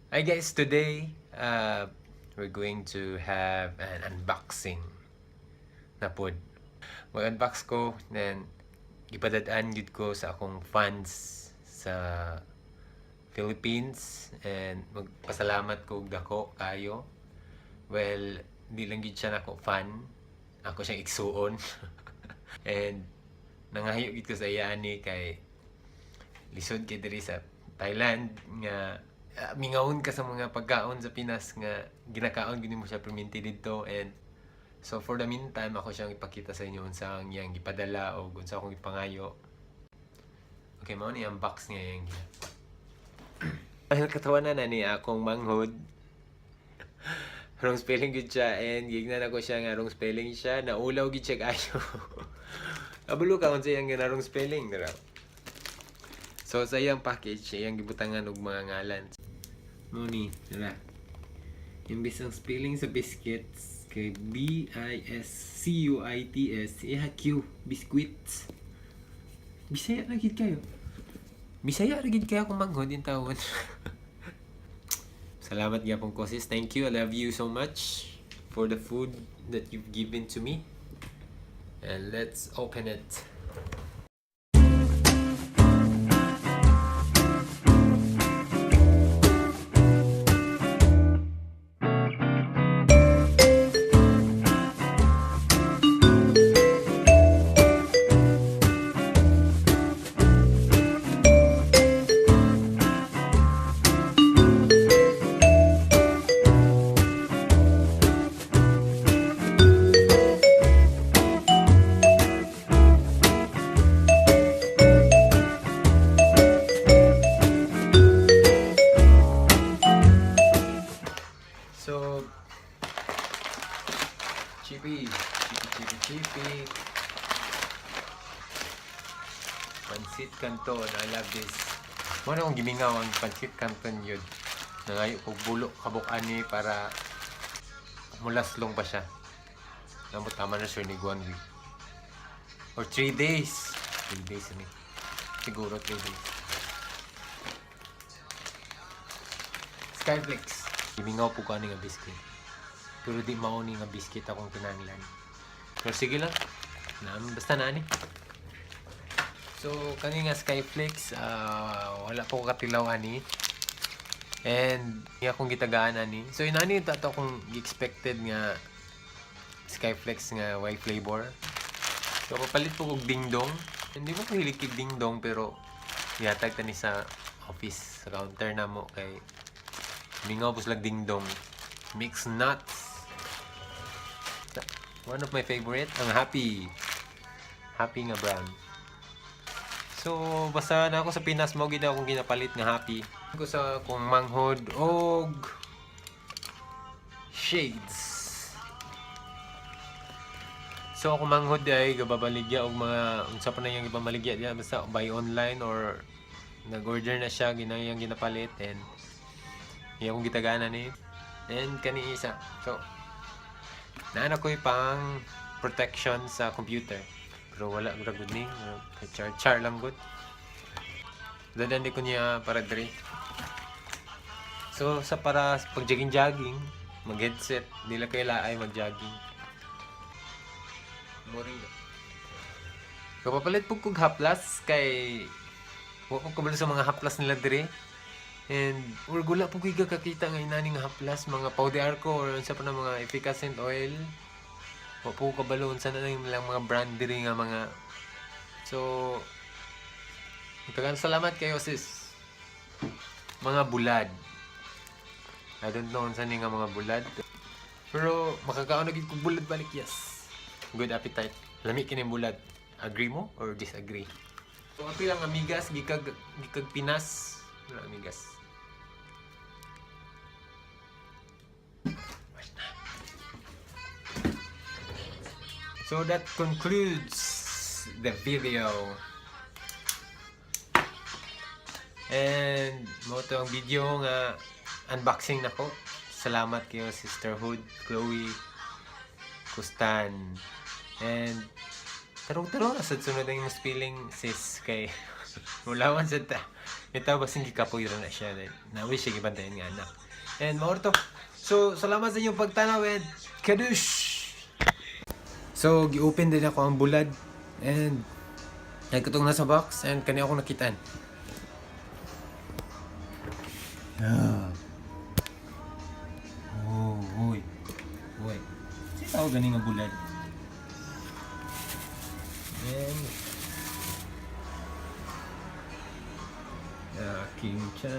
Hi guys, today we're going to have an unboxing na pod. Mag-unbox ko, then gipadad-an gyud ko sa akong fans sa Philippines and magpasalamat ko og dako kayo. Well, di lang gyud siya nako fan. Ako siyang igsuon. And nangayo gyud ko sa iya ani kay lisod kay diri sa Thailand nga mingawon ka sa mga pagkaon sa Pinas nga ginakaon gid mo siya perminti didto. And so for the meantime, ako siyang ipakita sa inyo unsa ang iyang gipadala o unsa akong gipangayo. Okay, mao ni ang box nga iyang gina. Ang katawanan na ni akong manghod. Wrong spelling gid siya and gignan ako siya nga wrong spelling siya. Naulaw gid siya kayo. Kabalo ka unsa iyang gina wrong spelling dira. So sa iyang package, iyang gibutangan og mga ngalan. Mao ni, dira. Imbis ang spelling sa biscuits kay B I S C U I T S, iya Q, biscuits. Bisaya ra gid kayo. Bisaya ra gid kayo akong manghod in tawon. Salamat gyapon ko, sis. Thank you. I love you so much for the food that you've given to me. And let's open it. So, chippy, chippy, chippy, chippy. Pansit Canton, I love this. Mo na akong gimingaw ang Pansit Canton yun. Nangayo kog bulo kabuk ani para mulaslong pa siya. Namo tama na sure ni one week. Or 3 days. 3 days ani. Siguro 3 days. Skyflakes. Gimingaw po ko ani nga biscuit. Pero di mao ni nga biscuit akong kinahanglan. Pero sige lang. Na, basta na ani. So, kani nga Skyflakes, wala po ko katilaw ani. And nga akong gitagaan ani. So, inani ta to akong expected nga Skyflex nga white flavor. So, papalit po kog dingdong. Hindi mo ko hilig kig dingdong pero gihatag ta ni sa office sa counter na mo kay mingaw po silang dingdong. Mixed nuts. One of my favorite, ang Happy. Happy nga brand. So, basta na ako sa Pinas mo gid akong ginapalit nga Happy. Ko sa kung manghod og shades. So ako manghod ay gababaligya og mga unsa pa na yung ibamaligya diya, basta buy online or nag-order na siya ginayang ginapalit and iya akong gitaganan ni and kani isa. So naana ko'y pang protection sa computer. Pero wala ra gud ni, char char lang gud. Dadan di ko niya para diri. So sa para pag jogging jogging, mag headset, di lang kay laay mag jogging. Moringa. Kapapalit po kog haplas kay wa ko kabalo sa mga haplas nila dire. And or gula po ko'y kakita nga inani nga haplas, mga pau de arco or unsa pa na mga efficacent oil. Wa po ko kabalo unsa na lang ilang mga brand diri nga mga. So daghang salamat kayo, sis. Mga bulad. I don't know unsa ni nga mga bulad. Pero makakaon na gid kog bulad balik, yes. Good appetite. Lami kini bulad. Agree mo or disagree? So ato lang amigas gikag gikag Pinas. Wala amigas. So that concludes the video. And mo to ang video nga unboxing nako. Salamat kayo, Sisterhood, Chloe, Kustan. And tarong-tarong na sad sunod ang imong spelling, sis, kay mulawan sad ta. Bitaw, basin gikapoy ra na siya. Na wish siya gibantayan nga anak. And mao to. So, salamat sa inyong pagtanaw and kadush! So, gi-open din ako ang bulad and nagkatong nasa box and kani ako nakitaan. Yeah. Oh, uy. Uy. Sino tawag gani nga bulad? And aking cha.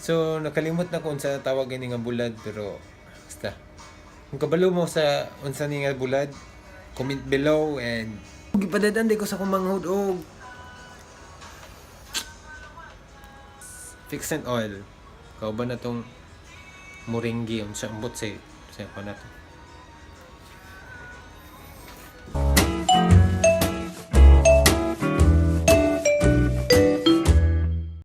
So, nakalimot na kung unsa tawag gani nga bulad, pero basta. Kung kabalo mo sa unsa ni nga bulad, comment below and gipadadan di ko sa kumanghod og fixant oil. Kauban na tong moringi unsa ambot sa pa na to.